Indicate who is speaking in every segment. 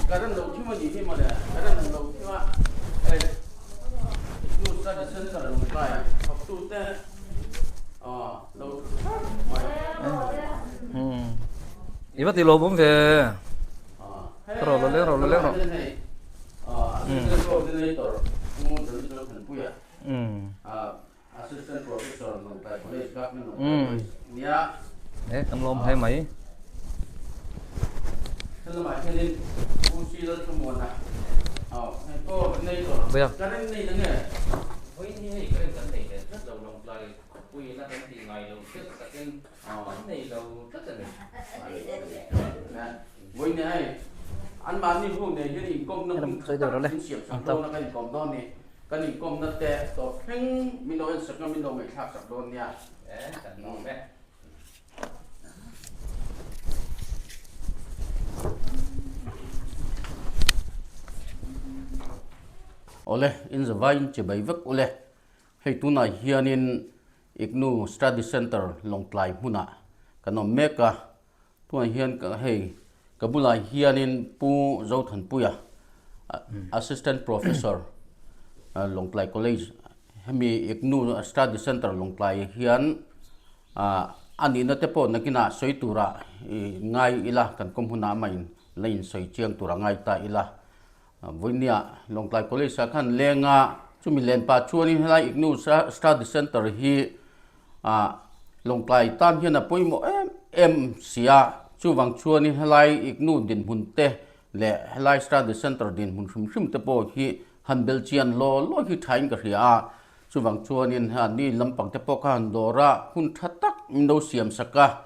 Speaker 1: Current lo thim a nih hi mawle, current lo thim a hei IGNOU study center Lawngtlai thawktute aw lo thu thap mai.
Speaker 2: I va ti lo bawm ve. Ro lo leng ro lo leng ro.
Speaker 1: Assistant coordinator Pu David Thanpuia. Assistant Professor Lawngtlai College Government Lawngtlai College nia.
Speaker 2: E kan lawm hle mai.
Speaker 1: Helamah hianin Pu C Lalthlamuana aw hei coordinator current nei na nge?
Speaker 3: Vawiin hi hei current kan nei leh tlat lo Lawngtlai khawpuiin a kan tih ngai lo tlat takin kan nei lo tlat a ni.
Speaker 1: Vawiin hi hei anmahni ho nen hian inkawmna hun tha tak in siam sak dawn a kan inkawm dawn a ni. Kan inkawmna te tawp thleng min lo ensak a, min lo ngaihthlak sak dawn nia.
Speaker 3: E, kan lawm e.
Speaker 1: Awle, in zavaiin che bai vek ule. Hei tunah hianin IGNOU Study Centre Lawngtlai hmunah kan awm mek a. Tunah hian hei ka bulah hianin Pu Zothanpuia Assistant Professor Lawngtlai College hemi IGNOU Study Centre Lawngtlai hian a nihna te pawh nakinah sawi turah ngai ila kan kawm hunah amah in la insawi chiang tur a ngai ta ila. Vawinia Lawngtlai College ah khan lenga chumi len pah chuanin helai IGNOU Study Centre hi ah Lawngtlai tan hian a pawimawh em em si a, chuvang chuanin helai IGNOU dinhmun te leh helai Study Centre dinhmun hrim hrim te pawh hi han bel chian law law hi thain ka hria a, chuvang chuanin ni lampang te pawh kha han dawr a, hun tha tak min lo siam sak a.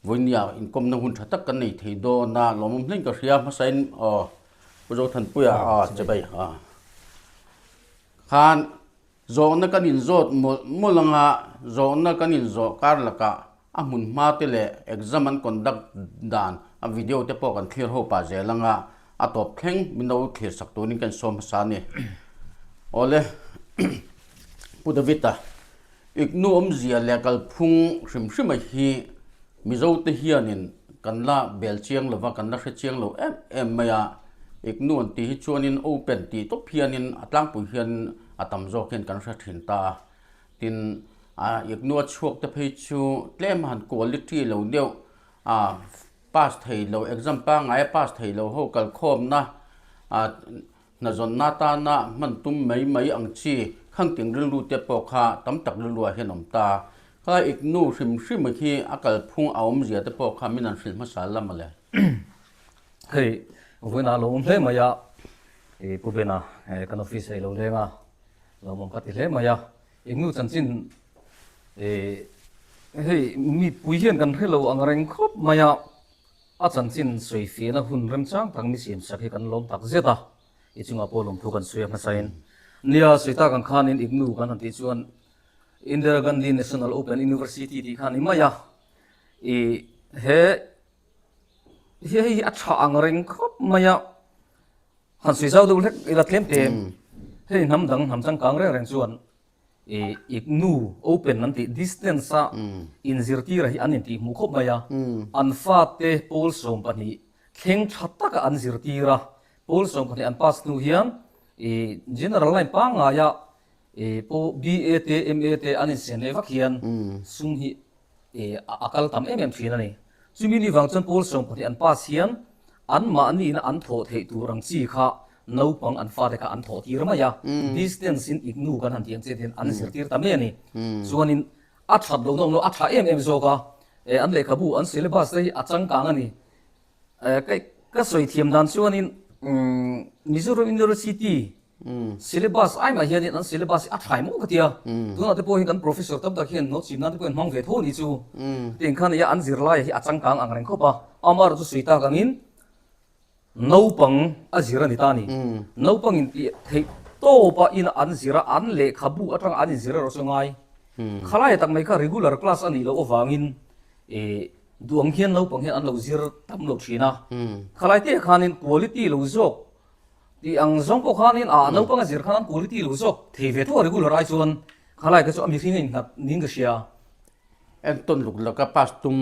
Speaker 1: Vawinia inkawmna hun tha tak kan nei thei dawn a, lawmawm hlein ka hria hmasain aw Pu Zothanpuia a che bai a khan zawhna kan inzawt mawlh mawlh anga zawhna kan inzawh kar lakah a hmun hma te leh exam an conduct dan a video te pawh kan thlir ho pah zel anga a tawp thleng min lo thlir sak turin ka insawm hmasa a ni. Awle Pu David-a. Iknu awmzia leh kalphung hrim hrima hi Mizote hianin kan la bel chiang lova, kan la hre chiang lo em em mai a. Iknu an tih hi chuanin open tih tawp hianin a tlangpui hian a tam zawk hian kan hre thin ta a. Tin, a iknu a chhuak te phei chu tlem han quality lo deuh a pass thei lo, exam pangngai a pass thei lo ho kalkhawmna a Hnazawnna tana hman tum mai mai ang chi khangting rilru te pawh kha tam tak rilruah hian awm ta. Kha iknu hrim hrim khi a kalphung a awmzia te pawh kha min an hrilh hmasa la mawle.
Speaker 2: Hei, vawiinah lo awm hle mai a, i Pu Bena kan office ah i lo leng a, lawmawm ka ti hle mai a. Iknu chanchin i hei mipui hian kan hre lo ang reng khawp mai a. A chanchin sawifiahna hun remchang tak mi siamsak hi kan lawm tak zet a, i chungah pawh lawmthu kan sawi a hmasain. Nia, sawi tak ang khanin IGNOU kan han tih chuan Indira Gandhi National Open University tih kha a ni mai a, i he hi hei hi a tha ang reng khawp mai a, han sawi zau deuh hlek ila tlem tlem, hei hnam dang hnam changkang reng reng chuan I IGNOU open an tih distance a inzirtira hi an intih hmuh khawp mai a, an fate pawl 12 thleng tha taka an zirtir a, pawl 12 an pass hnu hian i general line pangngaia i pawh BA te MA te an insiam leh vak hian sum hi i a kal tam em em thin a ni. Chumi ni vang chuan pawl 12 an pass hian anmahniin an thawh theih tur ang chi kha naupang an fate kha an thawh tir mai a, distance in IGNOU kan han tih ang chiah hian an zirtir ta mai a ni. Chuanin a that loh nawm lo, a tha em em zawk a, an lehkhabu an syllabus te hi a changkang a ni. Ka sawi thiam dan chuanin Mizoram University Syllabus ai mah hianin an syllabus hi a thlai maw ka ti a, tunah te pawh hian kan professor tam tak hian note chim nan te pawh hian hmang ve tho a ni chu. Tiang khan nia an zirlai hi a changkang ang reng khawp a, amaherawh chu sawi tak angin naupang a zir a ni ta a ni. Naupang in tih theih tawpa ina an zir a, an lehkhabu atanga an inzir erawh chu ngai. Khalai tak mai kha regular class a nih loh avangin duh ang hian naupang hian an lo zir tam lo thin a, khalai te khanin quality lo zawk Tih ang zawng pawh khanin a naupang a zir khan an quality lo zawk thei ve tho a regular ai chuan khalai kha chu a mihring a innghat niin ka hria.
Speaker 1: Entawn luk laka pass tum.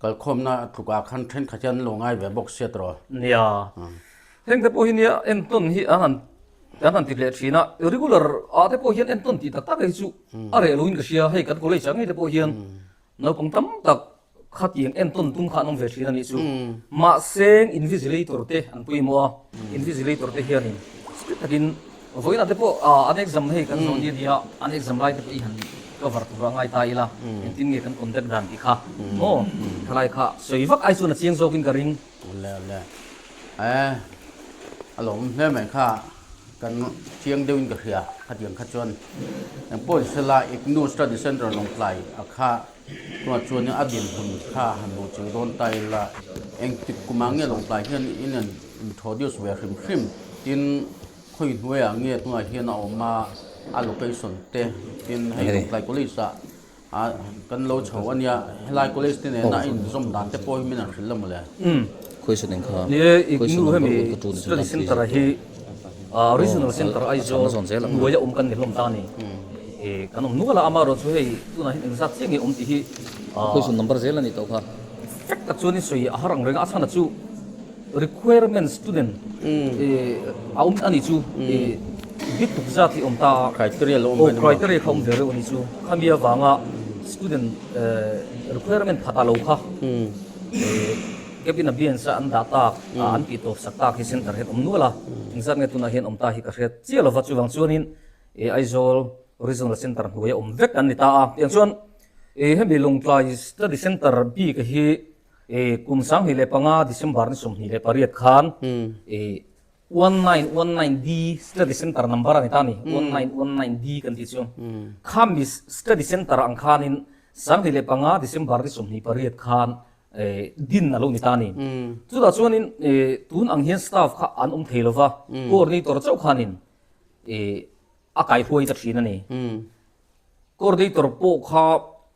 Speaker 1: Kalkhawmna tlukah khan thenkhat hian an lo ngai ve bawk sia tawh.
Speaker 2: Nia. Heng te pawh hi nia entawn hi an han an han ti leh thin a, regular ah te pawh hian entawn tih tak tak hi chu a reh loin ka hria, hei kan college ah ngei te pawh hian naupang tam tak khatiang entawn tum kha an awm ve thin a nih chu. Mahse invigilator te an pawimawh a, invigilator te hianin strict takin Vawiinah te pawh an exam hei kan zawh ni a nia, an exam lai te pawh i han cover tur a ngai ta ila, engtin nge kan conduct dan tih kha maw thalai kha sawi vak ai chuan a chiang zawkin ka ring.
Speaker 1: Awle awle e a lawmawm hle mai kha kan chiang deuhin ka hria khatiang kha chuan engpawh ni sela IGNOU Study Centre Lawngtlai a kha tunah chuan a dinhmun kha han luh chilh dawn ta ila engtik kumah nge Lawngtlai hian in introduce ve hrim hrim tin Khawi hnuaiah nge tunah hian a awm a, a location te tin hei Lawngtlai College ah ah kan lo chho a nia, helai college te nena a inzawm dan te pawh hi min han hrilh la mawle.
Speaker 4: Question eng kha?
Speaker 2: Ni e,
Speaker 4: Question
Speaker 2: IGNOU
Speaker 4: number
Speaker 2: hemi
Speaker 4: one ka tu ni
Speaker 2: Study
Speaker 4: chuan
Speaker 2: Centre ah hi Regional Centre Aizawl hnuaia awm kan ni hlawm ta a ni. E kan awm nual a, amaherawh chu hei tunah hian engzat chiah nge awm tih hi
Speaker 4: Question number zel a ni tawh kha.
Speaker 2: Fact tak chuan i sawi a har ang reng a, a chhan ah chu Requirement student a awm a nih chu bit tuk zat hi awm ta a.
Speaker 1: Criteria lo awm ve
Speaker 2: Aw criteria kha awm ve reuh a nih chu. Khami avanga student requirement phat a lo kha cabin ambience a an dah tak a an tih tawp sak tak hi center hian awm nual a. Engzat nge tunah hian awm ta hi ka hriat chiah lova chuvang chuanin Aizawl Regional Centre hnuaia awm vek an ni ta a. Tiang chuan hemi Lawngtlai Study Centre bik hi E kum 2005 December ni 28 khan e 1919D study center number a ni ta ni 1919D kan tih chu khami study center ang khanin 2005 December ni 28 khan e din a lo ni ta ni chutah chuanin e tun ang hian staff kha an awm thei lova coordinator chauh khanin e a kaihruai ta thin a ni. Coordinator pawh kha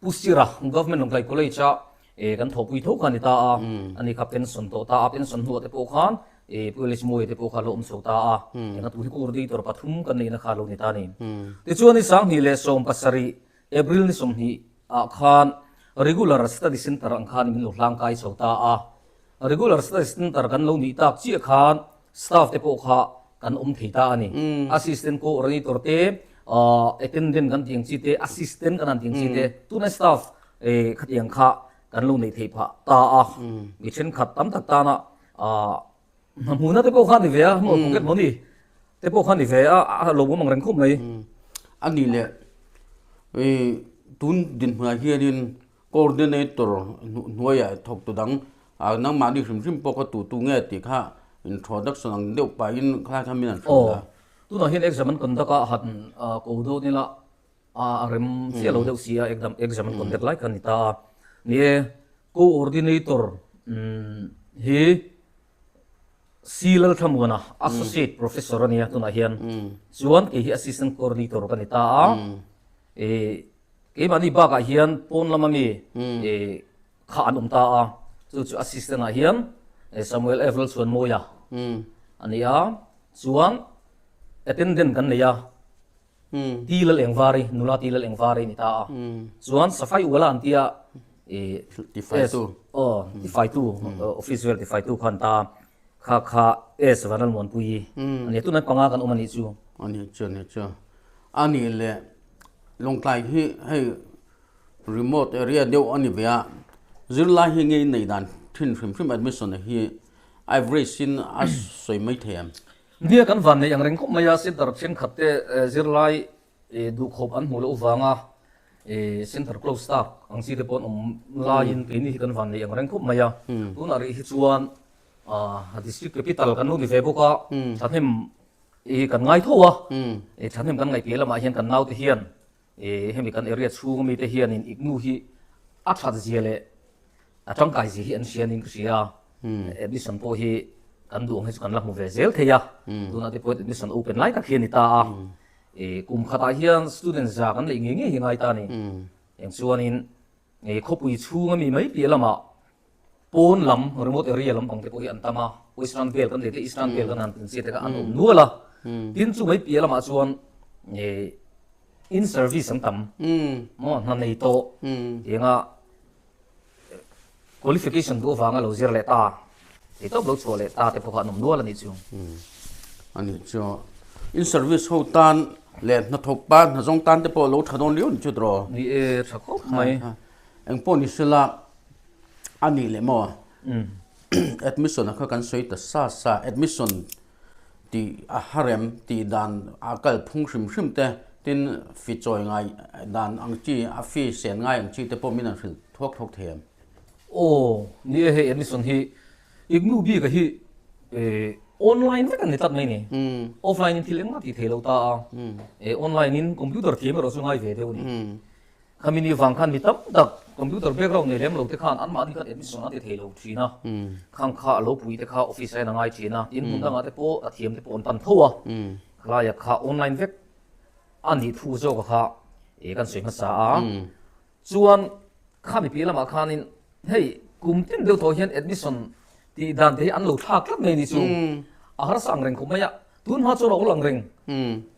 Speaker 2: Pu Sira, Government Lawngtlai College a kan thawhpui tho kha a ni ta a, ani kha pension tawh ta a, pension hnuah te pawh khan Pu Alice Mawia te pawh kha a lo awm chho ta a, engah tun hi coordinator pathum kan neihna kha a lo ni ta a ni. Tichuan ni 2017 April ni 20 ah khan Regular Study Centre ang khan min lo hlangkai chho ta a, Regular Study Centre kan lo nih tak chiah khan staff te pawh kha kan awm thei ta a ni. Assistant coordinator te, attendant kan tih ang chi te, assistant kan han tih ang chi te, tunlai staff khatiang kha kan lo neih theih phah ta a. Mi thenkhat tam tak tana hna hmuhna te pawh kha a ni ve a, pocket money te pawh kha a ni ve a, a lo awm ang reng khawp mai.
Speaker 1: A nih leh tun dinhmunah hianin Coordinator hnuaiah thawktu dang nangmahni hrim hrim pawh kha tu tu nge tih kha introduction ang deuh pahin khalai kha min an hrilh a.
Speaker 2: Aw, tunah hian exam an conduct a, han ko dawn ila a rem chiah lo deuh si a, exam an conduct lai kha a ni ta a. Ni e, Coordinator hi C Lalthlamuana, Associate Professor a nia tunah hian. Chuan kei hi Assistant Coordinator ka ni ta a. Keimahni bakah hian pawn lama mi kha an awm ta a, chu chu assistant ah hian Samuel F Lalchhuanmawia a ni a, chuan attendant kan nei a, T Lalengvari, nula T Lalengvari a ni ta a, chuan Safai Uala an tia
Speaker 1: Tifaitu.
Speaker 2: Aw, tifaitu, office vel tifaitu kha an ta a, kha kha S Vanlalmuanpuii a ni a, tunah panga kan awm a nih chu.
Speaker 1: A nih chu, a nih chu. A nih leh Lawngtlai hi hei remote area deuh a ni ve a, zirlai hi nge nei dan thin hrim hrim admission hi average in a sawi mai thei em?
Speaker 2: Nia kan van nei ang reng khawp mai a, centre thenkhat te zirlai duhkhawp an hmuh loh vanga centre close tak ang chi te pawh an awm laiin keini hi kan van nei ang reng khawp mai a, tunah rih hi chuan district capital kan lo ni ve bawk a, thahnem I kan ngai tho a, i thahnem kan ngaihpiah lamah hian kan naute hian i hemi kan area chhung ami te hianin IGNOU hi a that zia leh a tangkai zia hi an hria niin ka hria a, admission pawh hi kan duh ang hi chu kan la hmu ve zel thei a, tunah te pawh admission open lai tak hi a ni ta a, i kum khatah hian student za kan neih ngei ngei hi ngai ta a ni, eng chuanin i khawpui chhung ami mai piah lamah Pawn lam, remote area lampang te pawh hi an tam a, Western Vale kan nei te, Eastern Vale kan han tin chiat te kha an awm nual a. Tin chu mai piah lamah chuan in service an tam, maw hna nei tawh tianga. Qualification duh avanga lo zir leh ta, thei tawp lo chhuah leh ta te pawh kha an awm nual a nih chu.
Speaker 1: A nih chu. In service ho tan leh hnathawk pa hnazawng tan te pawh lo tha dawn liau ni chu tiraw?
Speaker 2: Ni e, tha khawp mai.
Speaker 1: Eng pawh ni sela a nih leh maw? Admission a kha kan sawi ta sa sa, admission tih a harem tih dan a kal phung hrim hrim te tin fee chawi ngai dan ang chi a fee sen ngai ang chi te pawh min an hrilh thuak thuak thei em?
Speaker 2: Aw, ni e hei admission hi IGNOU bik a hi online vek a ni tlat mai ni. Offline in thil engmah tih thei lo ta a, online in computer thiam erawh chu ngai ve deuh a ni. Khami ni vang khan mi tam tak computer background nei lem lo te khan anmahni khan admission an ti thei lo thin a, khang kha a lo pui te kha office ah hian a ngai thin a, tin hmun dangah te pawh a thiam te pawh an pan tho a, khalaia kha online vek a nih thu zawk a kha kan sawi hmasa a. Chuan khami piah lamah khanin hei kum tin deuh tawh hian admission tih dan te hi an lo thlak tlat mai a ni chu, a harsa ang reng khawp mai a. Tun hma chuan a awl ang reng.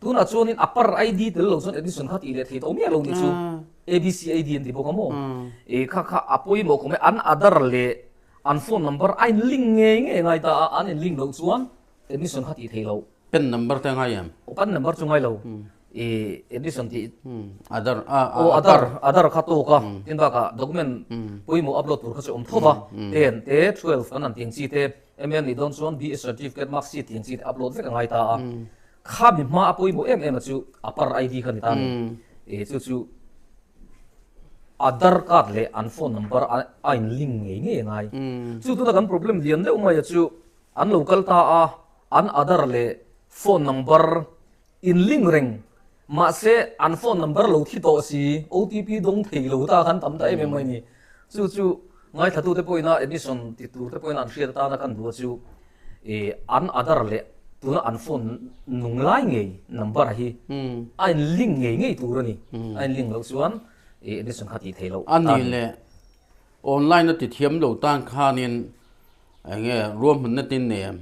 Speaker 2: Tunah chuanin a par ID tel lo chuan admission kha tih leh thei tawh miah lo nih chu. ABC ID an ti bawk a maw? E kha kha a pawimawh khawp mai. An Aadhaar leh an phone number a in link ngei ngei ngai ta a, an in link loh chuan admission kha tih thei loh.
Speaker 1: Pen number te ngai em?
Speaker 2: Aw pan number chu ngai lo. E admission tih
Speaker 1: Aadhaar a
Speaker 2: Aw Aadhaar Aadhaar kha tawk a. Tin bakah document pawimawh upload tur kha chu awm tho va. Ten te 12 kan han tih ang chi te. MA nih dawn chuan BA certificate, mark sheet tih ang chi te upload vek a ngai ta a. Khami hma a pawimawh em em a chu a par ID kha ni ta ni. E chu chu Aadhaar card leh an phone number a a in link ngei ngei a ngai. Chu tuna kan problem lian deuh mai a chu an lo kal ta a, an Aadhaar leh phone number in link reng mahse an phone number lo thi tawh si OTP dawng thei lo ta khan tam ta em em mai ni. Chu chu ngaithlatute pawhin a admission ti tur te pawhin an hriat atana kan duh a chu ih an Aadhaar leh tuna an phone nung lai ngei number hi a in link ngei ngei tur a ni. A in link loh chuan ih admission kha tih theih loh
Speaker 1: A ni leh online a ti thiam lo tan khanin Eng nge ruahmanna tin nei em?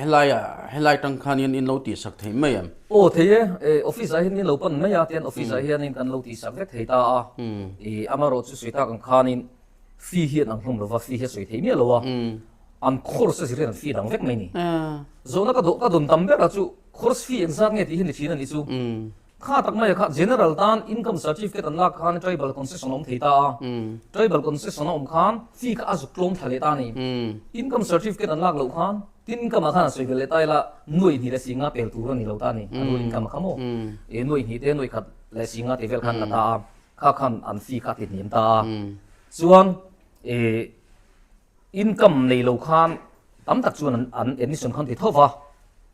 Speaker 1: Helai ah helai tang khanin in lo tihsak thei mai em?
Speaker 2: Aw thei e, e office ah hian in lo pan mai a, tian office ah hianin kan lo tihsak vek thei ta a, i amaherawh chu sawi tak ang khanin fee hi an ang hlawm lova, fee hi a sawi thei miah lo a, an course a zir hian an fee dang vek mai ni. Zawhna ka dawh ka dawn tam ber a chu course fee engzat nge tih hi ni thin a nih chu. Kha tak mai a kha General tan income certificate an lak khan tribal concession a awm thei ta a, tribal concession a awm khan fee kha a zuk tlawm thla leh ta a ni. Income certificate an lak loh khan tin income ah khan an sawi belh leh ta ila nuaih hnih leh singa pel tur a ni lo ta a ni, annual income a kha maw? E nuaih hnih te nuaih khat leh singa tih vel khan la ta a, kha khan an fee kha a ti hniam ta a. Chuan e Income nei lo khan tam tak chuan an an admission khan ti tho va,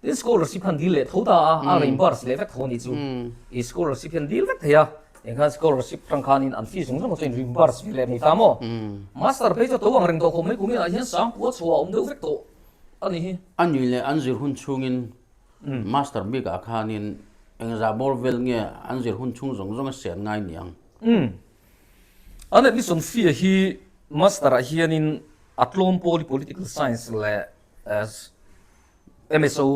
Speaker 2: tin scholarship khan dil leh tho ta a, a reimburse leh vek tho a nih chu. I scholarship hian dil vek thei a, eng khan scholarship tang khanin an fee zawng zawng chu a in reimburse ve leh mai ta maw? Master phei chu a to ang reng tawh khawp mai kum inah hian sangpua chhuah a awm deuh vek tawh a nih hi.
Speaker 1: A ni leh an zir hun chhungin master bikah khanin engzah bawr vel nge an zir hun chhung zawng zawng a sian ngai niang?
Speaker 2: An admission fee hi Master ah hianin a tlawm pawl hi Political Science leh MSO,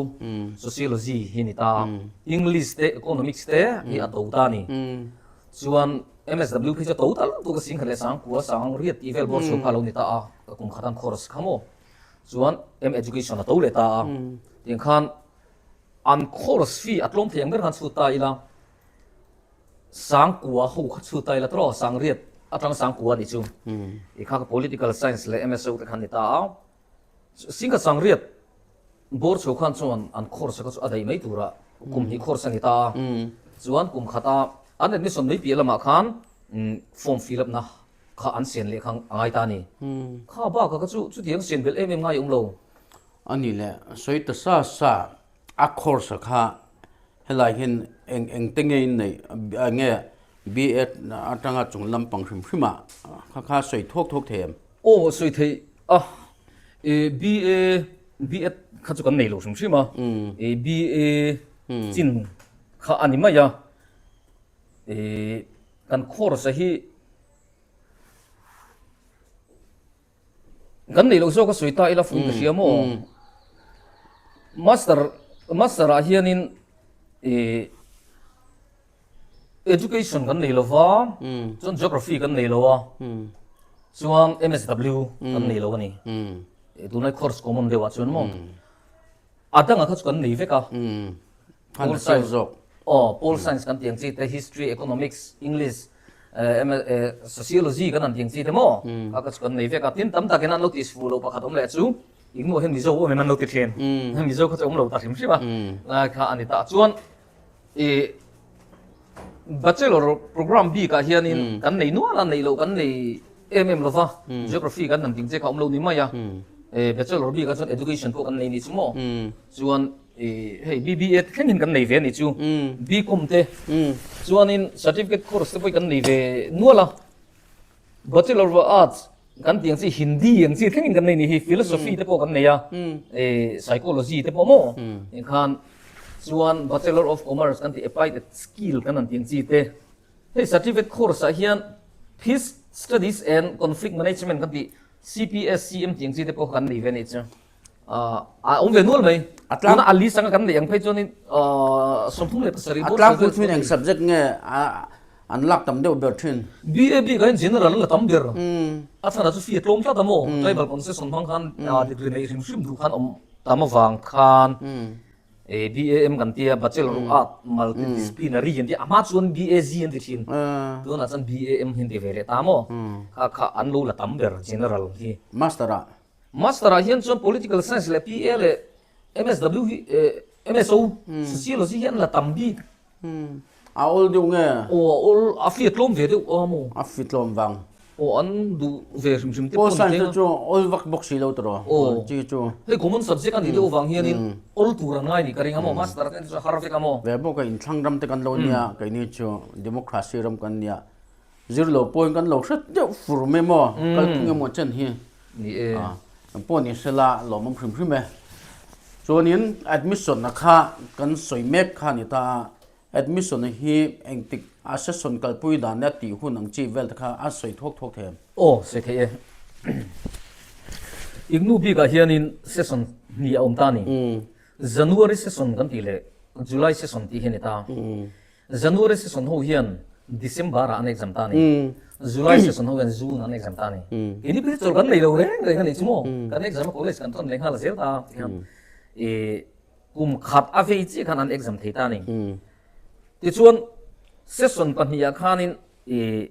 Speaker 2: Sociology hi ni ta a, English te Economics te hi a to ta a ni. Chuan MSW phei chu a to ta lutuk a, Singkhat leh Sangkua, Sangriat tih vel bawr chho kha a lo ni ta a, kum khatan course kha maw. Chuan M Education a to leh ta a, tiang khan an course fee a tlawm thei ang ber khan chhut ta ila, Sangkua ho kha chhut ta ila tawh Sangriat atang Sangkua nih chu i kha political science leh MSO te khan ni ta a Singkhat Sangriat bawr chho khan chuan an course kha chu a daih mai tura kum hnih course a ni ta a chuan kum khata an admission mai piah lamah khan form fill up na kha an sian leh kha a ngai ta a ni kha bakah kha chu chutiang sian belh em em ngai awm lo.
Speaker 1: A ni leh sawi ta sa sa A course a kha helai hian eng eng te nge in neih nge B.Ed atanga chung lampang hrim hrim ah kha kha sawi thuak thuak thei em?
Speaker 2: Aw sawi theih a, e BA B.Ed kha chu kan nei lo hrim hrim a, e BA chin kha a ni mai a, e kan course a hi Kan neih loh zawk a sawi ta ila fuih ka hria maw? Master master ah hianin ih education kan nei lo va, chuan geography kan nei lo a. Chuan MSW kan nei lo a ni. Tunlai course common deuhah chuan maw a dangah kha chu kan nei vek a.
Speaker 1: Pol science zawk.
Speaker 2: Aw, pol science kan tih ang chi te, history, economics, English, sociology kan han tih ang chi te maw kha kha chu kan nei vek a. Tin tam takin an lo tih fuh loh pakhat awm leh chu engmaw hian Mizo awm em an lo ti thin. Mizo kha chu awm lo ta hrim hrim a. Lai kha a ni ta. Chuan I Bachelor program bikah hianin kan nei nual a, neih loh kan nei em em lova, Geography kan han ding che kha awm lo ni mai a, Bachelor bikah chuan Education pawh kan nei nih chu maw, chuan hei BBA te thlengin kan nei ve a nih chu, BCom te, chuanin Certificate course te pawh kan nei ve nual a. Bachelor of Arts kan tih ang chi Hindi ang chi thlengin kan nei ni hi philosophy te pawh kan nei a psychology te pawh maw engkhan chuan Bachelor of Commerce kan tih applied skill kan han tih ang chi te hei certificate course ah hian Peace Studies and Conflict Management kan tih CPSCM tih ang chi te pawh kan nei ve a nih chu. A awm ve nual mai. Tuna a list anga kan neih ang phei chuanin 37
Speaker 1: A tlangpui thin eng subject nge an lak tam deuh ber thin?
Speaker 2: BA bik ah hian general an la tam ber. A chhanah chu fee a tlawm tlat a maw? Tribal concession hmang khan degree neih hrim hrim duh khan awm tam avang khan BAM kan tia Bachelor of Art Multidisciplinary an tia a hma chuan BAG an ti thin. Tunah chuan BAM hi an ti ve leh ta maw? Kha kha an lo la tam ber general hi.
Speaker 1: Master ah
Speaker 2: Master ah hian chuan Political Science leh PA leh MSW hi MSO, Sociology hi an la tam bik.
Speaker 1: A awl deuh nge?
Speaker 2: Aw a awl, a fi a tlawm ve deuh a maw?
Speaker 1: A fi tlawm vang.
Speaker 2: Aw an duh ve hrim hrim te pawh
Speaker 1: ni teng a. Pol Science te chu awl vak bawk si lo tawh aw chi chu.
Speaker 2: Hei common subject a nih deuh vang hianin awl tur an ngai nih ka ring a maw, Master te chu a har vek a maw?
Speaker 1: Ve bawk a, inthlang ram te kan lo nia, keini chu Democracy ram kan nia. Zir lo pawhin kan lo hret deuh fur mai maw, kal phung emaw chen hi.
Speaker 2: Ni e.
Speaker 1: Kan pawh ni sela lawmawm hrim hrim e. Chuanin admission a kha kan sawi mek kha ni ta a, admission hi engtik a session kalpui dan leh a tih hun ang chi vel te kha a sawi thuak thuak thei em?
Speaker 2: Aw, sawi thei e. Ignu bikah hianin session hnih a awm ta a ni. January session kan tih leh July session tih hi a ni ta. January session ho hian December ah an exam ta a ni. July session ho hian June ah an exam ta a ni. Keini phei chu chawlh kan nei lo reng reng a ni chu maw? Kan exam a college kan tawn leh nghal zel ta ti hian i kum khat a vei chiah khan an exam thei ta a ni. Tichuan session pahnihah khanin i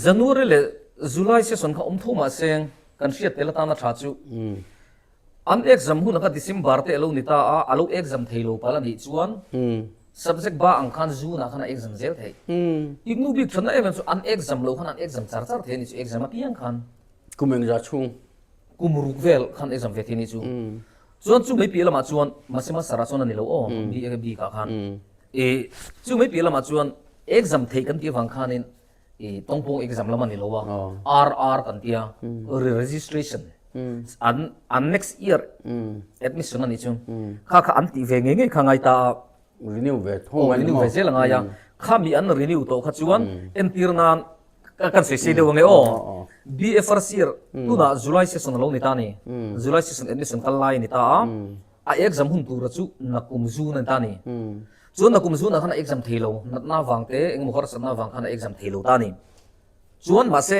Speaker 2: January leh July session kha awm tho mahse kan hriat tel atana tha chu An exam hun anga December te a lo ni ta a, a lo exam thei lo palh a nih chuan subject ba ang khan June ah khan a exam zel theih. Ignu bik thatna em em chu an exam lo khan an exam char char thei a nih chu, exam apiang khan.
Speaker 1: Kum engzah chhung?
Speaker 2: Kum ruk vel khan exam ve thei a nih chu. Chuan chu mai piah lamah chuan, mahse master ah chuan a ni lo aw, BA bikah khan. Chu mai piah lamah chuan exam theih kan tih avang khanin I tawngpawng exam lam a ni lo a, RR kan tia, re-registration, an an next year admission a nih chu, kha kha an tih ve ngei ngei kha ngai ta a.
Speaker 1: Renew ve tho
Speaker 2: ngai ni maw? Renew ve zel a ngai a, khami an renew tawh kha chuan entir nan kan sawi sei deuh ange aw, BA first year tunah July session a lo ni ta a ni, July session admission kal lai a ni ta a, A exam hun tura chu nakum zun a ni ta a ni. Chuan nakum zunah khan a exam thei lo, natna vang te, engemaw harsatna vang khan a exam thei lo ta a ni. Chuan mahse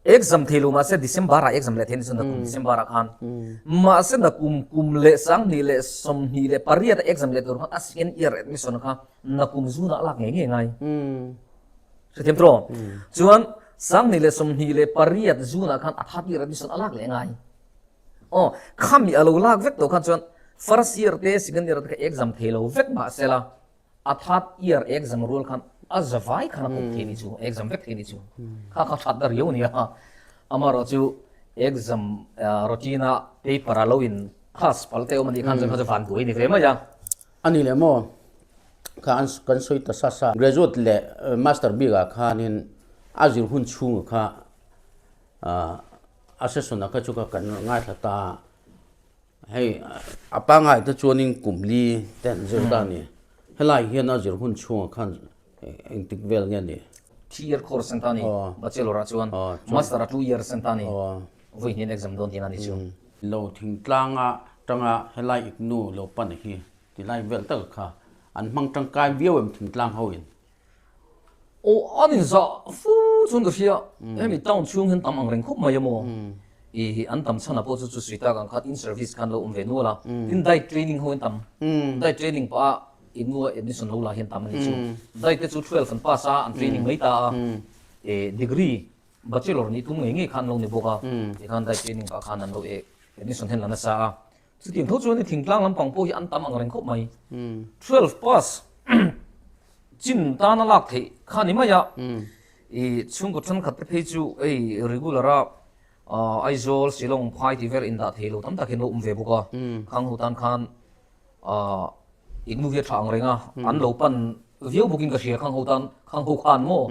Speaker 2: exam thei lo mahse December ah exam leh thei a ni chuan nakum December ah khan. Mahse nakum kum leh 2028 a exam leh tur khan a second year admission kha nakum zunah a lak ngei ngei ngai. Hrethiam tawh? Chuan 2028 zunah khan a third year admission a lak leh ngai. Aw, khami a lo lak vek tawh khan chuan first year te second year te kha exam thei lo vek mah sela a third year exam rual khan a za vai khan a kawp thei ni chu, exam vek thei ni chu. Kha kha that na riau a nia. Amaherawh chu exam routine a paper a lo in class pal te awm a nih khan chuan kha chu van buai ni ve mai a.
Speaker 1: A ni leh maw? Kha an kan sawi ta sa sa. Graduate leh master bikah khanin a zir hun chhunga kha A session a kha chu ka kan ngaithla ta a, hei a pangai te chuanin kum li te an zir ta a ni. Helai hian a zir hun chhungah khan engtik vel nge ni?
Speaker 2: Three year course an ta a ni, bachelor ah chuan master ah two years an ta a ni, vawi hnian exam dawn tihna a ni chu.
Speaker 1: Lo thingtlanga tanga helai iknu lo pan hi tilai vel tak kha an hmang tangkai viau em thingtlang ho in?
Speaker 2: Aw an inzah fu chuan ka hria, hemi town chhung hian tam ang reng khawp mai a maw? I an tam chhan ah pawh chu chu sui tak ang khan in service khan lo awm ve nual a, tin diet training ho in tam, diet training pah a innu a admission lo la hian tam a ni chu. Diet te chu 12 an pass a, an training mai ta a, e degree bachelor nih tum ngei ngei khan lo ni bawk a, tikhan diet training pah khan an lo e admission hian la nasa a. Chutiang tho chuan thingtlang lampang pawh hi an tam ang reng khawp mai. 12 pass chin tana lak theih kha ni mai a, i chhungkaw thenkhat te phei chu hei regular a Aizawl, Shillong, Phai tih vel indah thei lo tam tak hian lo awm ve bawk a, khang ho tan khan Ignu hi a tha ang reng a, an lo pan viau bawkin ka hria khang ho tan, khang ho khan maw?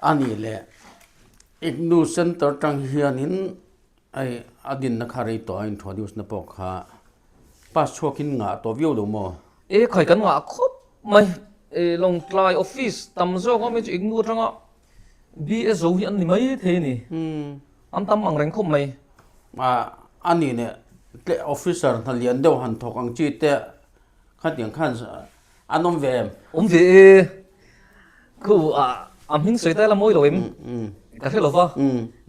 Speaker 1: A nih leh Ignu Centre tang hianin Hei a dinna kha rei tawh a introduce na pawh kha pass chhuakin ngah tawh viau lo maw?
Speaker 2: E khai kan ngah khawp mai. E Lawngtlai office tam zawk awm hi chu Ignu atanga BSO hi an ni mai thei a ni. An tam ang reng khawp mai.
Speaker 1: A a nih leh tle officer hna lian deuh han thawk ang chi te khatiang khan an awm ve em?
Speaker 2: Awm ve e. Khu a a hming sawi ta ila mawi lo em? Ka hre lo va.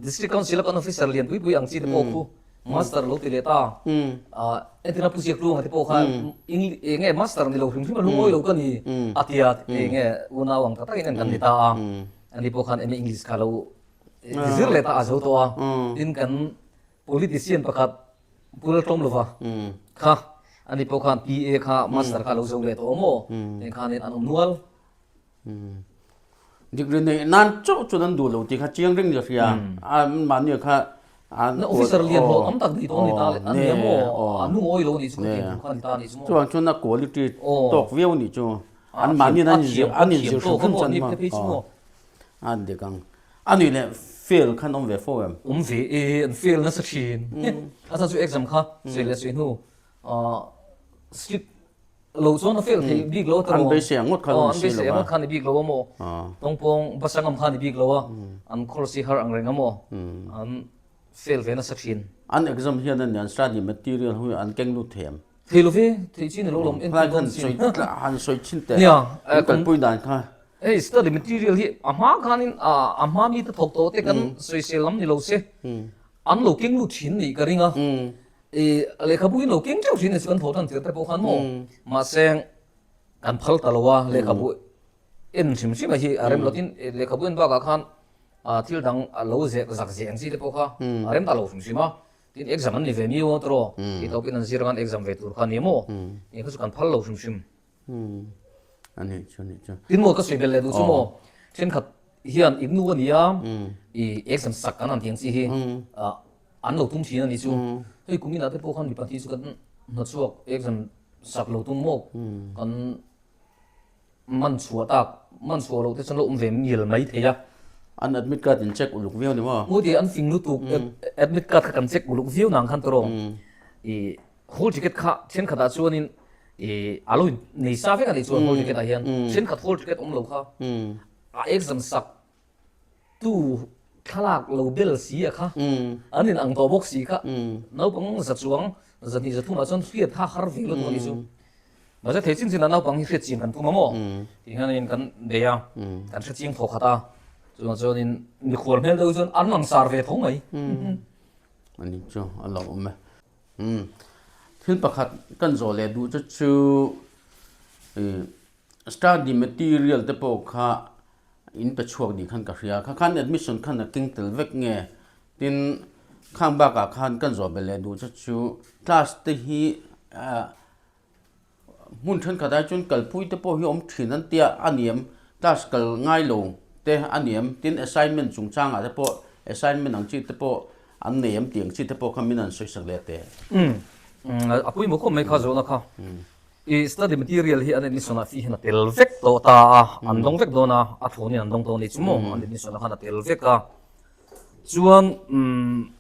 Speaker 2: District Council a kan officer lian pui pui ang chi te pawh khu master lo ti leh ta. Entirna Pu Ziak Tluanga te pawh kha eng nge master ni lo hrim hrim a lungawi lo ka ni a tia eng nge unau ang tak takin en kan ni ta a. Ani pawh khan MA English kha lo zir leh ta a zo tawh a. Tin kan politician pakhat Pu Laltlawm lova kha ani pawh khan PA kha master kha lo zo leh tawh maw? Eng khanin an awm nual.
Speaker 1: Degree neih nan chauh chuan an duh lo tih kha chiang reng ni ka hria. An mahni kha
Speaker 2: an Na officer lian hlawh tam tak nei tawh a ni ta a nia maw? An lungawi lo a nih chu ka tih kha a ni ta a nih chu maw?
Speaker 1: Chuvang chuan a quality tawk viau a nih chu. An mahni an inzir an inzir hrim hrim chuan maw? A dik ang. A nih leh fail khan awm ve fo em?
Speaker 2: Awm ve e, an fail nasa thin. A chhan chu exam kha sawi leh sawi hnu strict lo chuan a fail thei bik lo a tawh.
Speaker 1: An beisei ang ngawt kha
Speaker 2: an ni si lo a. An beisei ang ngawt kha ni bik lo a maw? Tawngpawng basa ngam kha ni bik lo a, an course hi har ang reng a maw? An fail ve nasa thin.
Speaker 1: An exam hian an an study material hi an keng lut thei em?
Speaker 2: Thei lo ve, thei chi ni lo lawm
Speaker 1: entir dawn sin. Han sawi thin teh. Nia, an kalpui dan kha.
Speaker 2: Hei study material hi a hma khanin a hma mite thawk tawh te kan sawisel lam ni lo se, an lo keng lut thin nih ka ring a. I lehkhabu hi lo keng teuh thin a ni chu kan thawh tan tir te pawh khan maw. Mahse kan phal ta lo a lehkhabu en hrim hrim a hi a rem lo tin lehkhabu en bakah khan thil dang a lo zek zak zeh ang chi te pawh kha a rem ta lo hrim hrim a. Tin exam an ni ve miau a tawh tih tawpin an zir ang an exam ve tur kha a ni maw. Eng kha chu kan phal lo hrim hrim.
Speaker 1: A nih chu a nih chu.
Speaker 2: Tin maw ka sawi belh leh duh chu maw thenkhat hian ignu a nia i exam sak kan han tih ang chi hi an lo tum thin a nih chu. Hei kum inah te pawh khan mipa hi chu kan hnawchhuak exam sak lo tum maw kan man chhuah tak man chhuah loh te chuan lo awm ve mial mai thei a.
Speaker 1: An admit card in check uluk viau ni maw?
Speaker 2: Maw ti an fing lutuk admit card kha kan check uluk viau nang khan tawh i Hall ticket kha thenkhatah chuanin ih a lo nei sa vek a nih chuan hall ticket ah hian thenkhat hall ticket awm lo kha a exam sak tu thlalak lo bel si a kha an in ang tawh bawk si kha naupang za chuang zahnih zathumah chuan hriat kha har ve lutuk a nih chu mahse thei chin chinah naupang hi hriat chian kan tum a maw tih hianin kan bei a kan hre chiang thawk khat a chuvang chuanin mikhual hmel deuh chuan an langsar ve tho mai.
Speaker 1: A nih chu a lo awm e. Umm thil pakhat kan zawh leh duh chu chu ih study material te pawh kha in pe chhuak nih khan ka hria kha khan admission khan a keng tel vek nge tin khang bakah khan kan zawh belh leh duh chu chu class te hi ah Hmun thenkhat ah chuan kalpui te pawh hi awm thin an tia a niam, class kal ngai lo te a niam, tin assignment chungchangah te pawh assignment ang chi te pawh an nei em tih ang chi te pawh kha min an sawi sak leh teh.
Speaker 2: Umm a pawimawh khawp mai kha zawhna kha. I study material hi an admission ah fee hian a tel vek tawh ta a, an dawng vek dawn a, a thlawh nen an dawng tawh a ni chu maw, an admission ah khan a tel vek a. Chuan umm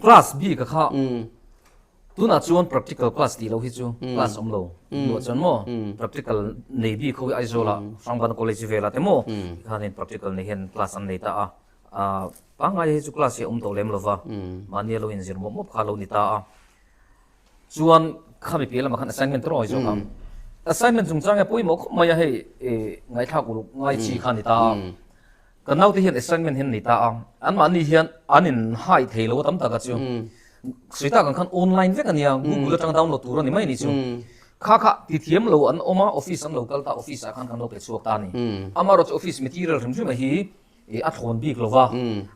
Speaker 2: class bik a kha Tunah chuan practical class tih loh hi chu class awm lo luah chuan maw practical nei bik ho hi Aizawlah Hrangvana College velah te maw tikhanin practical nei hian class an nei ta a, pangngai hi chu class hi a awm tawh lem lova mahni a lo inzir mawp mawp kha a lo ni ta a. Chuan khami piah lamah khan assignment te rawh a zawk ang. Assignment chungchang hi a pawimawh khawp mai a, hei ngaihthlak uluk ngai chi kha a ni ta a. Kan naute hian assignment hi an nei ta a, anmahni hian an in hai thei lo a tam tak a chu. Sawi tak ang khan online vek a nia, Google atanga download tur a ni mai a ni chu. Kha kha ti thiam lo an awm a, office an lo kal ta, office ah khan kan lo pe chhuak ta a ni. Amaherawhchu office material hrim hrim a hi a thlawn bik lo va,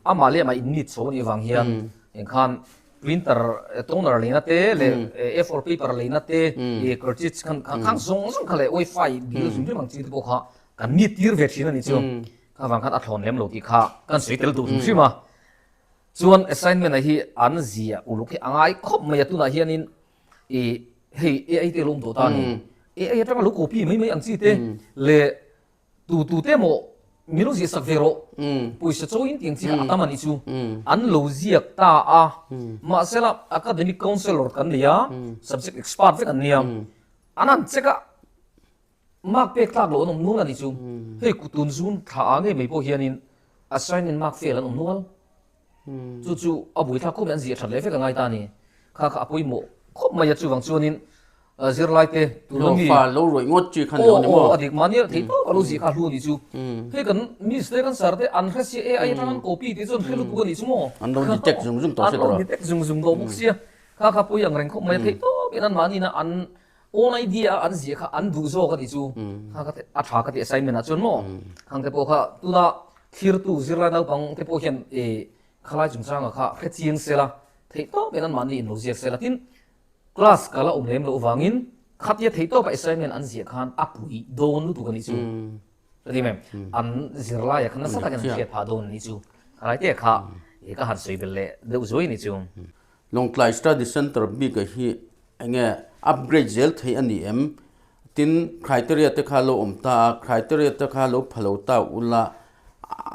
Speaker 2: amah leh amah in need chho a nih avang hian engkhan printer toner leina te leh A4 paper leina te cartridge khan khang zawng zawng kha leh wifi bill hrim hrim ang chi te pawh kha kan need tir ve thin a ni chu. Kha vang khan a thlawn lem lo tih kha kan sawi tel duh hrim hrim a. Chuan assignment a hi an zia uluk hi a ngai khawp mai a tunah hianin i hei AI te lo awm tawh ta a ni. AI atanga lo copy mai mai ang chi te leh tu tu te maw min lo ziah sak ve rawh pawisa chawiin tih ang chi kha a tam a nih chu an lo ziak ta a. Mahsela academic counsellor kan nei a, subject expert vek an nia. An han check a. Mark pek tlak loh an awm nual a ni chu. Hei kutun zun thla ah ngei mai pawh hianin assignment mark fail an awm nual. Chu chu a buaithlak khawp mai an ziah that leh vek a ngai ta a ni. Kha kha a pawimawh khawp mai a chuvang chuanin zirlai te tuna mi
Speaker 1: Hlawhfa lo rawih ngawt chi kha ni lo ni maw?
Speaker 2: Aw aw a dik mahni thei tawp a lo ziah kha a hlu a ni chu. Hei kan miss te kan sir te an hre sia AI atang an copy tih chu an hre lutuk a nih chu maw?
Speaker 1: An lo detect zung zung tawh si
Speaker 2: tawh. An lo detect zung zung tawh bawk sia. Kha kha pawi ang reng khawp mai a thei tawp in an mahni na an Own idea a an ziah kha an duh zawk a nih chu. Kha ka a tha ka ti assignment ah chuan maw. Khang te pawh kha tuna thlirtu zirlai naupang te pawh hian e khalai chungchanga kha hre chiang sela theih tawp in anmahni in lo ziak sela tin class kal a awm lem loh vangin khatia theih tawpa assignment an ziah khan a pui dawn lutuk a nih chu. Ka ti em an zirlaia khan nasa takin an hriat phah dawn a nih chu. Khalai te kha e ka han sawi belh leh deuh zuai a nih chu.
Speaker 1: Lawngtlai Study Centre bik hi enge upgrade zel theih a ni em? Tin, criteria te kha lo awm ta a, criteria te kha lo pha lo ta ula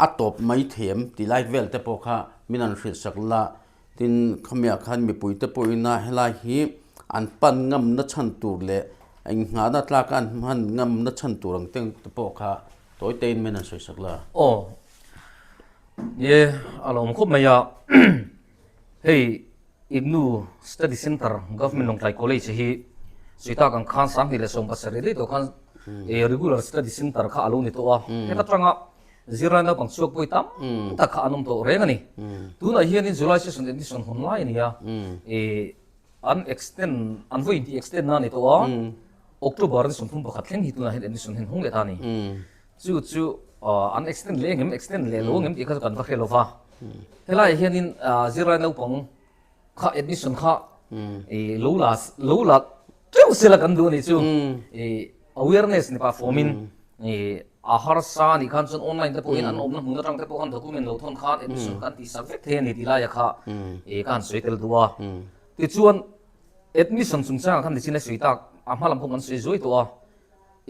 Speaker 1: a tawp mai thei em tih lai vel te pawh kha min han hrilh sak la. Tin, khamiah khan mipui te pawhin a helai hi an pan ngamna chhan tur leh inghahna tlaka an hman ngamna chhan tur ang te pawh kha tawi tein min han sawi sak la.
Speaker 2: Aw, ni a lo awm khawp mai a. Hei IGNOU Study Centre Government Lawngtlai College hi sawi tak ang khan 2017 daih tawh khan regular study centre kha a lo ni tawh a. Heta tanga zirlai naupang chhuak pawi tam tak kha an awm tawh reng a ni. Tunah hianin July session admission hawn lai a ni a, an extend an vawiin tih extend na a ni tawh a, October ni 31 thleng hi tunah hian admission hian hawng leh ta a ni. Chu chu an extend leh engem extend leh lo engem tih kha chu kan va hre lo va. Helaiah hianin zirlai naupang kha admission kha i lo la lo la teuh sela kan duh a nih chu. I awareness ni pah fawmin i a harsa a nih khan chuan online te pawhin an awmna hmun atang te pawh khan document lo thawn khan admission kan tih sak vek thei a ni tih laia kha i ka han sawi tel duh a. Tichuan admission chungchangah khan nichin a sawi tak a hma lam pawh kan sawi zuai tawh a.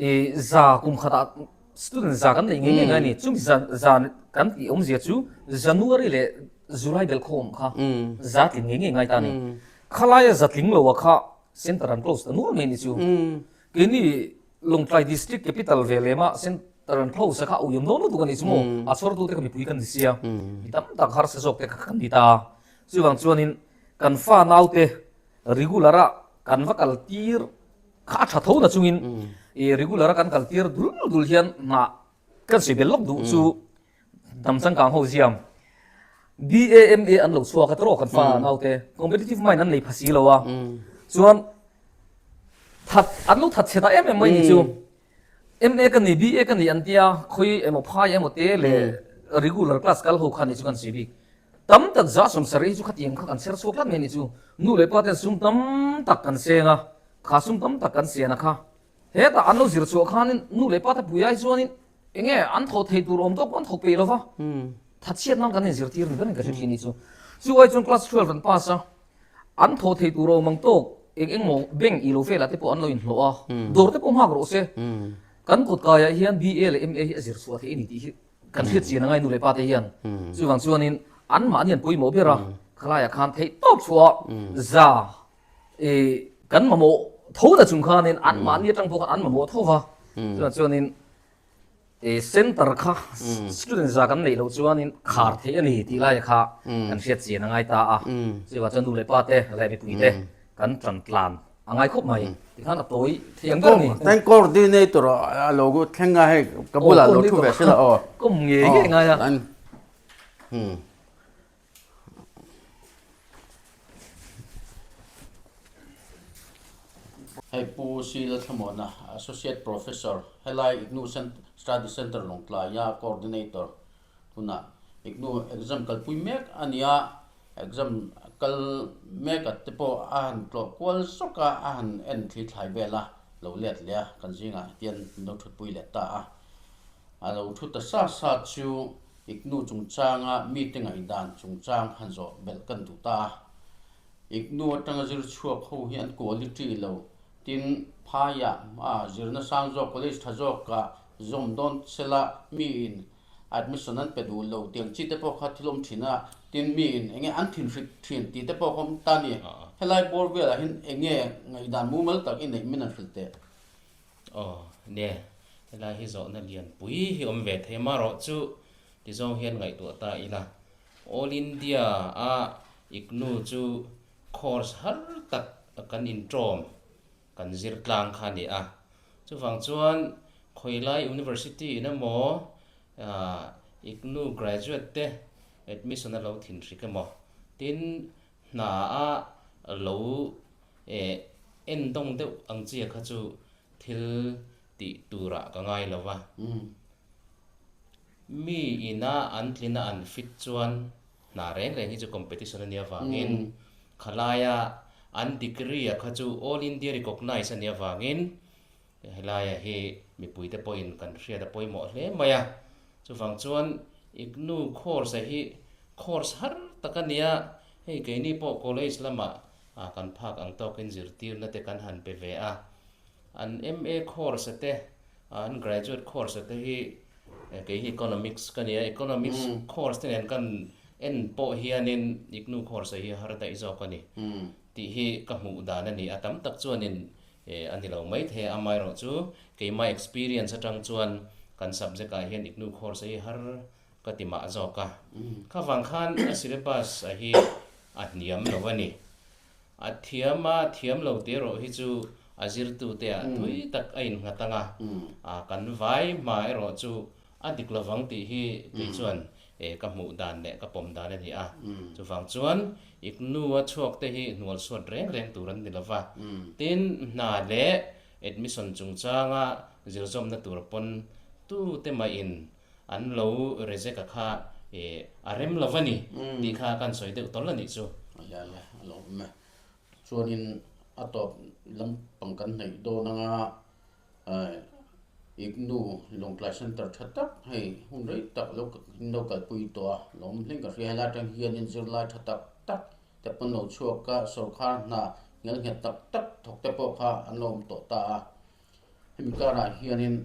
Speaker 2: I za kum khatah student za kan neih ngei ngei ngai a ni. Chumi za za kan tih awmzia chu January leh July belkhawm kha za tling ngei ngei ngai ta a ni. Khalaia za tling loa kha center an close ta nual mai a ni chu. Keini Lawngtlai district capital ve lema center an close a kha a uiawm dawn lutuk a nih chu maw. A chhawrtute kha mipui kan ni sia. Mi tam tak harsa zawk te kha kan ni ta a. Chuvang chuanin kan fa naute regular a kan va kal tir Kha a tha tho na chungin i regular a kan kal tir dul dul hian hna kan sawi bel lawk duh chu hnam changkang ho ziam BAMA an lo chhuak a tawrh kan fa naute competitive mind an nei pha si lo a chuan that an lo that chhe ta em em mai ni chu MA ka ni BA ka ni an tia khawi emaw phai emaw te leh regular class kal ho kha ni chu kan sawi bik tam tak za sawmsarih hi chu khatiang kha kan chher chhuak tlat mai ni chu nu leh pa ten sum tam tak kan seng a Kha sum tam tak kan sian a kha. Hetah an lo zir chhuah khanin nu leh pa te pui ai chuanin enge an thawh thei tur awm tawk pawh an thawk peih lo va. Thatchhiat nan kan inzirtir ni berin ka hre thin ni chu. Chu ai chuan class 12 an pass a, an thawh thei tur awm ang tawk eng engmaw bank ilo velah te pawh an lo inhlawh a, dawr te pawh nghak rawh se. Kan kawt kaiah hian BA leh MA hi a zir chhuah theih a ni tih hi kan hriat chian a ngai nu leh pa te hian. Chuvang chuanin anmahni an pawimawh ber a, khalaiah khan theih tawp chhuah za I kan mamawh tho na chung khanin an mahni atang pawh khan an mamawh tho va chuvang chuanin i center kha student za kan neih loh chuanin khar theih a ni tih laia kha kan hriat chian a ngai ta a chuvang chuan nu leh pa te leh mipui te kan tan tlan. A ngai khawp mai. Tikhan a tawi thei ang ber a ni.
Speaker 1: Tain coordinator a lo thleng a hei ka bulah lo thu ve sela aw.
Speaker 2: Kawm ngei ngei ngai a.
Speaker 1: Hei Pu Sila Thlamuana, Associate Professor, helai IGNOU Study Centre Lawngtlaia Coordinator hunah IGNOU exam kalpui mek a ni a, exam kal mek a te pawh a han tlawh kual zawk a, a han en thli thlai vel a, lo let leh a, kan zingah hian min lo thutpui leh ta a. A lo thu ta sa sa chu IGNOU chungchanga mite ngaihdan chungchang han zawh belh kan duh ta a. IGNOU atanga zir chhuak ho hi an quality lo tin phaiah zirna sang zawk college tha zawkah zawm dawn sela miin admission an pe duh lo tiang chi te pawh kha thil awm thin a, tin miin enge an thinhrik thin tih te pawh kha awm ta a ni. Helai bawr velah hian enge ngaihdan mumal tak i neih min an hrilh teh.
Speaker 3: Aw, nia, helai hi zawhna lianpui hi awm ve thei marawh chu tizawng hian ngaihtuah ta ila. All India a IGNOU chu course har tak kan intawm kan zir tlang kha a ni a. Chuvang chuan khawilai University in emaw IGNOU graduate te admission a lo thinhrik emaw tin hna a lo en dawng deuh ang chia kha chu thil tih turah ka ngai lo va. Mi ina an tlina an fit chuan hna reng reng hi chu competition a nih avangin khalaia an degree a kha chu all India recognise a nih avangin helaia hi mipuite pawhin kan hriat a pawimawh hle mai a. Chuvang chuan IGNOU course a hi course har tak a nia, hei keini pawh college lamah kan phak ang tawkin zirtirna te kan han pe ve a. An MA course a te, an graduate course a te hi kei hi economics ka nia, economics course te nen kan en pawh hianin IGNOU course a hi har daih zawk a ni tih hi ka hmuh dan a ni a. Tam tak chuanin a ni lo mai thei a, amaherawhchu keimah experience atang chuan kan subject ah hian IGNOU course a hi har ka ti mah zawk a. Kha vang khan a syllabus a hi a hniam lo a ni. A thiam a thiam lo tih erawh hi chu a zirtute ah tui tak a innghat ang a, kan vai hma erawh chu a dik lovang tih hi kei chuan ka hmuh dan leh ka pawm dan a ni a. Chuvang chuan IGNOU a chhuak te hi hnual suat reng reng tur an ni lova, tin hna leh admission chungchanga zirzawmna tur pawn tute mahin An lo reject a kha a rem lo va ni tih kha kan sawi deuh tawlh a nih chu.
Speaker 1: Aia aia a lo awm e. Chuanin a tawp lampang kan hnaih dawn anga IGNOU Lawngtlai Centre tha tak hei hun rei tak lo in lo kalpui tawh a, lo awm hling ka hria. Helai atang hianin zirlai tha tak tak te pawn lo chhuak a, sawrkhar hna ngelnghet tak tak thawk te pawh kha an lo awm tawh ta a. Hemi karah hianin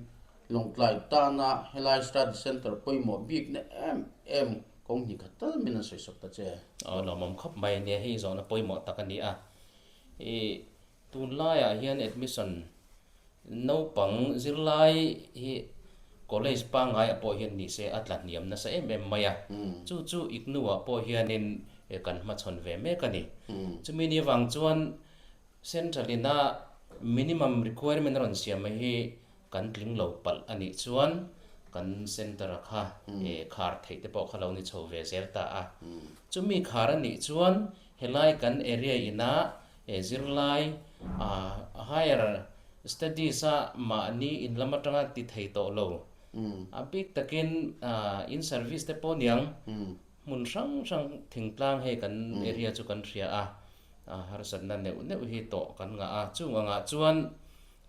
Speaker 1: Lawngtlai tana helai study centre pawimawh bikna em em kawng hnih khat tal min an sawi sak ta che.
Speaker 3: Aw lawmawm khawp mai ania hei zawhna pawimawh tak a ni a. I tunlaiah hian admission naupang zirlai hi college pangaiah pawh hian ni se a tla hniam nasa em em mai a. Chu chu IGNOU ah pawh hianin kan hmachhawn ve mek a ni. Chumi ni avang chuan Central ina minimum requirement a rawn siam mai hi kan tling lo palh a nih chuan kan centre a kha khar theih te pawh kha lo ni chho ve zel ta a. Chumi khar a nih chuan helai kan area ina zirlai higher studies a mahni in lam atanga ti thei tawh lo a bik takin in service te pawh niang hmun hrang hrang thingtlang hei kan area chu kan hria a. Harsatna neuh neuh hi tawh kan ngah a, chung angah chuan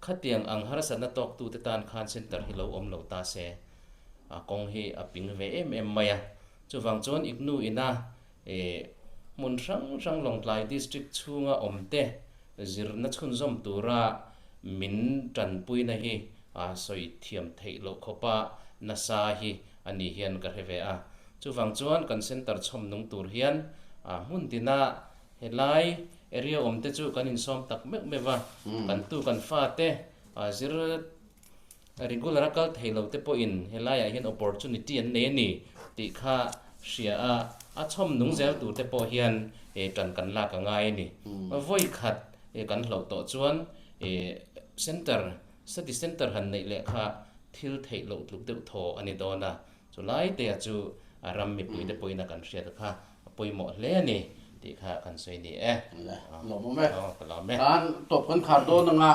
Speaker 3: khatiang ang harsatna tawktute tan khan centre hi lo awm lo ta se, a kawng hi a ping ve em em mai a. Chuvang chuan IGNOU ina hmun hrang hrang Lawngtlai District chhunga awmte zirna chhunzawm tura min tanpuina hi sawi thiam theih loh khawpa nasa hi a ni hian ka hre ve a. Chuvang chuan kan centre chhawm nung tur hian hmun tina Helai area awm te chu kan insawm tak meuh meuh a, kan tu kan fa te zir regular a kal thei lo te pawhin helaiah hian opportunity an nei a ni tih kha hria a, a chhawm nung zel tur te pawh hian tan kan lak a ngai a ni. Vawi khat kan hloh tawh chuan center, study center han neih leh kha thil theih loh tluk deuh thaw a ni dawn a. Chu lai te ah chu a ram mipui te pawhin a kan hriat kha a pawimawh hle a ni tih kha kan sawi ni e.
Speaker 1: Le, lawmawm e.
Speaker 3: Aw, ka lawm e.
Speaker 1: Khan tawp kan khar dawn anga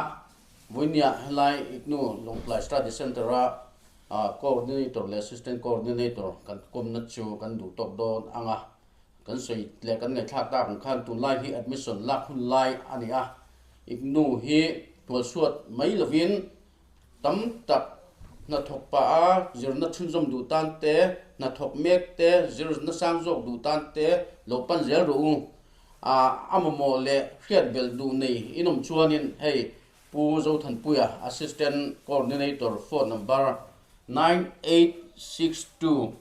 Speaker 1: Vawinia helai IGNOU Lawngtlai Study Centre a Coordinator leh Assistant Coordinator kan kawmna chu kan duh tawk dawn anga kan sawi leh kan ngaihthlak tak ang khan tunlai hi admission lak hun lai a ni a. IGNOU hi hnualsuat mai lovin Tam tak hnathawk pah a zirna chhunzawm duh tan te, hnathawk mek te, zirna sang zawk duh tan te lo pan zel rawh u. A mamawh leh hriat belh duh nei inawm chuanin hei Pu Zothanpuia Assistant Coordinator phone number 9862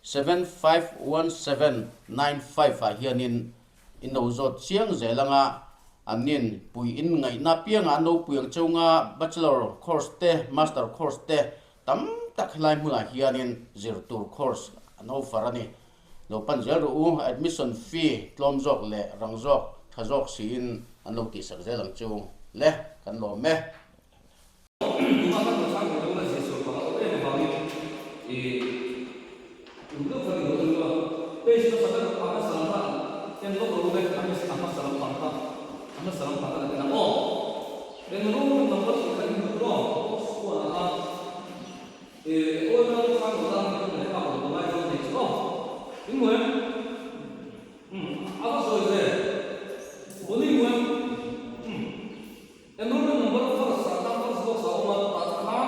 Speaker 1: 751795 ah hianin in lo zawt chiang zel anga an nin pui in ngaihna piangah an lo pui ang cheu nga bachelor course te master course te tam tak helai hmunah hianin zir tur course an offer a ni. Lo pan zel rawh u, admission fee tlawm zawk leh rang zawk tha zawk siin an lo tihsak zel ang chu le kan lawm e.
Speaker 2: Tuma kan lo chhang thei lo na zir sual pang a awm em avangin i tum deuh kha ni lo chu a page hmasa ber a hmasa lam kha en lawk lo ve a hmasa lam pang kha a hmasa lam pang kha kan en ang aw enrollment number tih kha in hmu tur aw box kuanah khan i awi na lo chhang lo tan kan la nghak lo ka ngai dawn nei chu aw in hmu em umm a va sawi ve Bonnie hmu em umm. Enrollment number first ah khan first box a awm a, tah khan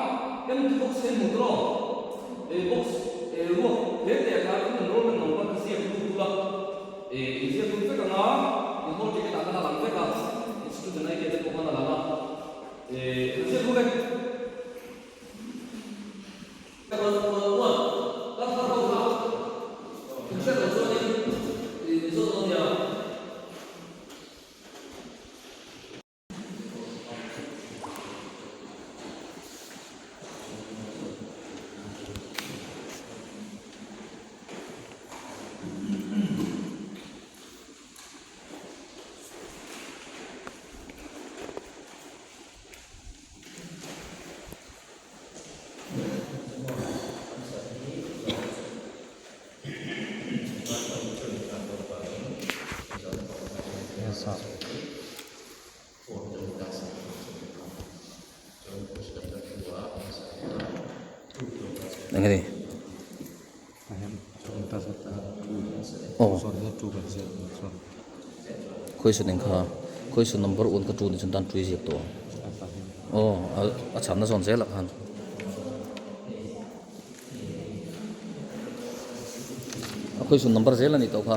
Speaker 2: empty box hi hmu tur aw. E box e ruak hle te ah khan enrollment number kha ziak lut ula, e in ziak lut vek anga in hall ticket ah khan a lang vek a, in student ID ah te pawh khan a lang a, e in ziak lut vek. In hriat loh chuanin in zawt dawn nia.
Speaker 4: Eng nge aw question eng kha question number one ka tu ni chuan tan tui ziak tawh ang aw a chhanna zawn zel ah khan. A question number zel a nih tawh kha.